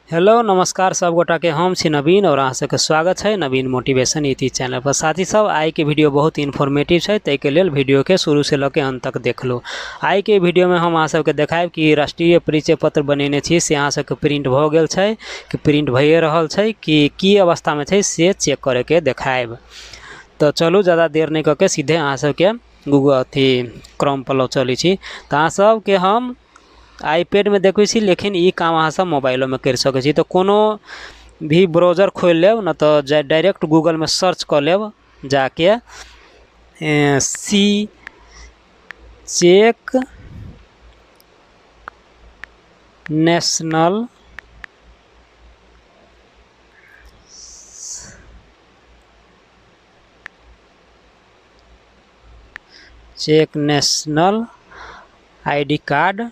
Hello नमस्कार सब गोटा के, हम छी नवीन और अहाँ सबके स्वागत है नवीन मोटिवेशन यूट्यूब चैनल पर। साथी सब, आइ के वीडियो बहुत इन्फॉर्मेटिव है, ताहि लेल वीडियो के शुरू से लऽ के अंत तक देख लो। आइ के वीडियो में हम अहाँ सबके देखायब कि राष्ट्रीय परिचय पत्र बनेने छी से अहाँ सबके प्रिंट भऽ गेल छै कि प्रिंट भइए रहल छै कि की अवस्थामे छै से चेक करैके देखायब। तऽ चलू ज़्यादा देर नहि कऽ के सीधे अहाँ सबके गूगल अथी क्रोम पर लऽ चलै छी। तऽ अहाँ सबके हम आईपैडमे देखबै छी, लेकिन ई काम अहाँ सब मोबाइलोमे करि सकै छी। तऽ कोनो भी ब्राउजर खोलि लेब, नहि तऽ डायरेक्ट गूगलमे सर्च कऽ लेब जाके C check national check national ID card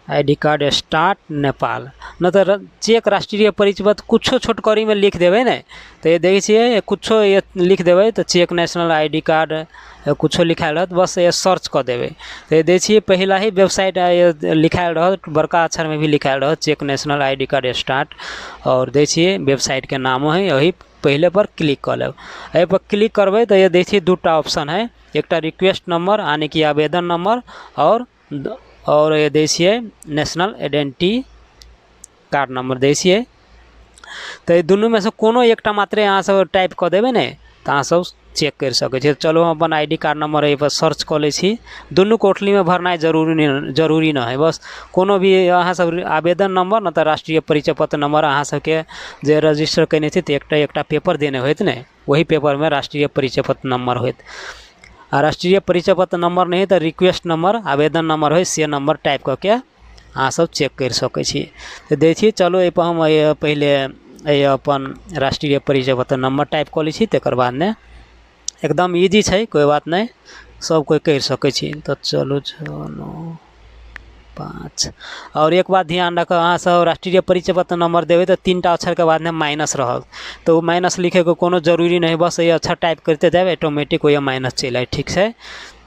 ID card start Nepal, नहि तऽ चेक राष्ट्रीय परिचय पत्र कुछो छोटकरीमे लिख देबै ने, तऽ देखै छियै कुछो लिख देबै तऽ चेक नेशनल आईडी कार्ड कुछो लिखायल रहत, बस ये सर्च कऽ देबै। तऽ दै छियै पहिला ही वेबसाइट लिखायल रहत, बड़का अक्षरमे भी लिखायल रहत check national ID card start, आओर दै छियै वेबसाइटके नामो है, ओही पहिले पर क्लिक कऽ लेब। एहिपर क्लिक करबै तऽ ये दै छियै दूटा ऑप्शन है, एकटा रिक्वेस्ट नंबर यानी कि आवेदन नंबर और ये दै छियै नेशनल आइडेंटिटी कार्ड नंबर दै छियै। तऽ दुनूमे से कोनो एकटा मात्रे अहाँ सब टाइप कऽ देबै ने तऽ अहाँ सब चेक करि सकै छियै। चलू हम अपन आईडी कार्ड नंबर एहिपर सर्च कऽ लै छी। दुनू कोठलीमे भरनाइ जरूरी नहि है, बस कोनो भी अहाँ सब आवेदन नंबर नहि तऽ राष्ट्रीय परिचय पत्र नंबर अहाँ सबके जे रजिस्टर कयने छी तऽ एकटा एकटा पेपर देने होयत ने, वही पेपरमे राष्ट्रीय परिचय पत्र नंबर होयत। आ राष्ट्रीय परिचय पत्र नंबर नहि तऽ रिक्वेस्ट नंबर आवेदन नंबर होइ से नंबर टाइप कऽ के अहाँ सब चेक करि सकै छी। तऽ दै छी चलू एहिपर हम पहिले अपन राष्ट्रीय परिचय पत्र नंबर टाइप कऽ लै छी, तकर बाद ने एकदम इजी छै, कोइ बात नहि, सब कोइ करि सकै छी। तऽ चलू 6 9 5। और एक बात ध्यान रखब, अहाँ सब राष्ट्रीय परिचय पत्र नंबर देबै तऽ 3टा अक्षरके बाद ने माइनस रहल, तऽ ओ माइनस लिखैके कोनो जरूरी नहि, बस ये अक्षर टाइप करिते जायब ऑटोमेटिक ओहि माइनस चलि आयत, ठीक छै।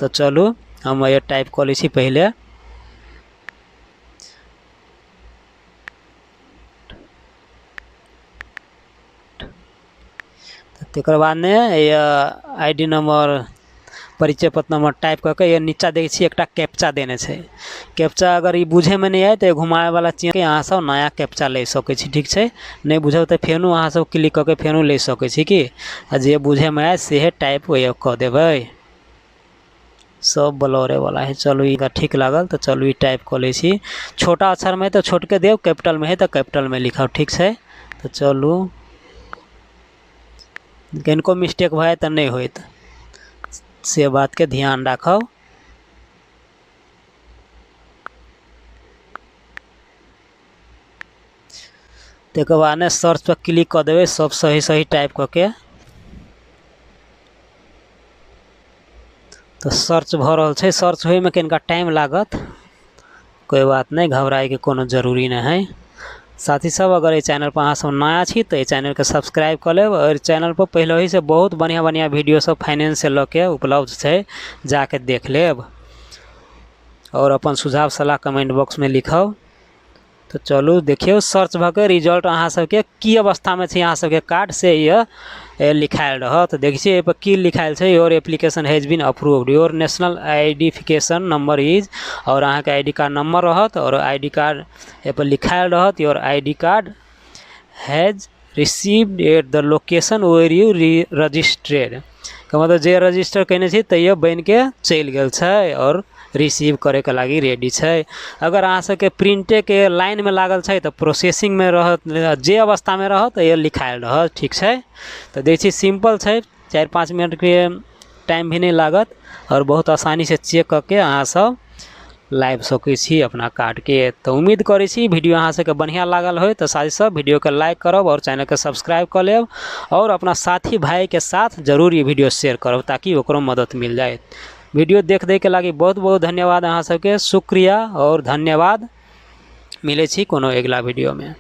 तऽ चलू हम ये टाइप कऽ लै छी पहिले। तकर बाद ने ये आईडी नंबर परिचय पत्र नंबर टाइप कऽ के ये नीचा देखै छियै एकटा कैप्चा देने छै। कैप्चा अगर ई बुझैमे नहि आयत तऽ घुमाबैवला चिन्ह अहाँ सब नया कैप्चा ले सकै छी, ठीक छै। नहि बुझल तऽ फेनो अहाँ सब क्लिक कऽ के फेनो ले सकै छी की, आ जे बुझैमे आयत सेहे टाइप ओहि कऽ देबै। सब ब्लरे वाला है। चलू ई ठीक लागल तऽ चलू ई टाइप कऽ लै छी। छोटा अक्षरमे है तऽ छोटके देब, कैपिटलमे है तऽ कैपिटलमे लिखब, ठीक छै। तऽ चलू कनिको मिस्टेक भऽ जायत तऽ नहि होयत, से बातके ध्यान राखब। तकर बाद ने सर्च पर क्लिक कऽ देबै, सब सही सही टाइप कऽ के। तऽ सर्च भऽ रहल छै, सर्च होइमे कनिका टाइम लागत, कोइ बात नहि, घबराइके कोनो जरूरी नहि है। साथी सब, अगर एहि चैनल पर अहाँ सब नया छी तऽ एहि चैनलके सब्सक्राइब कऽ लेब, और चैनल पर पहिलहिसँ बहुत बढ़िआँ बढ़िआँ वीडियो सब फाइनेंस से लऽ के उपलब्ध छै, जाके देख लेब और अपन सुझाव सलाह कमेंट बॉक्समे लिखब। तऽ चलू देखियौ सर्च भऽ के रिजल्ट अहाँ सबके की अवस्थामे छै अहाँ सबके कार्ड से यह लिखायल रहत। देखै छियै एहिपर की लिखायल छै, your application has been approved, your national identification number is, और अहाँके आईडी कार्ड नंबर रहत और आईडी कार्ड एहिपर लिखायल रहत, your ID card has received at the location where you registered. के मतलब जे रजिस्टर कयने छी तैयो बनिके चलि गेल छै और रिसीव करैके लागि रेडी छै। अगर अहाँ सबके प्रिंटेके लाइनमे लागल छै तऽ प्रोसेसिंगमे रहत, जे अवस्थामे रहत ये लिखायल रहत, ठीक छै। तऽ दै छी सिम्पल छै, 4-5 मिनटके टाइम भी नहि लागत और बहुत आसानीसँ चेक कऽ के अहाँ सब लाबि सकै छी अपना कार्डके। तऽ उम्मीद करै छी वीडियो अहाँ सबके बढ़िआँ लागल होय। तऽ साथी सब वीडियोके लाइक करब और चैनलके सब्सक्राइब कऽ लेब और अपना साथी भाइके साथ जरूर ई वीडियो शेयर करब ताकि ओकरो मदद मिल जाए। वीडियो देख दैके लागि बहुत बहुत धन्यवाद अहाँ सबके, शुक्रिया और धन्यवाद। मिलै छी कोनो अगिला वीडियोमे।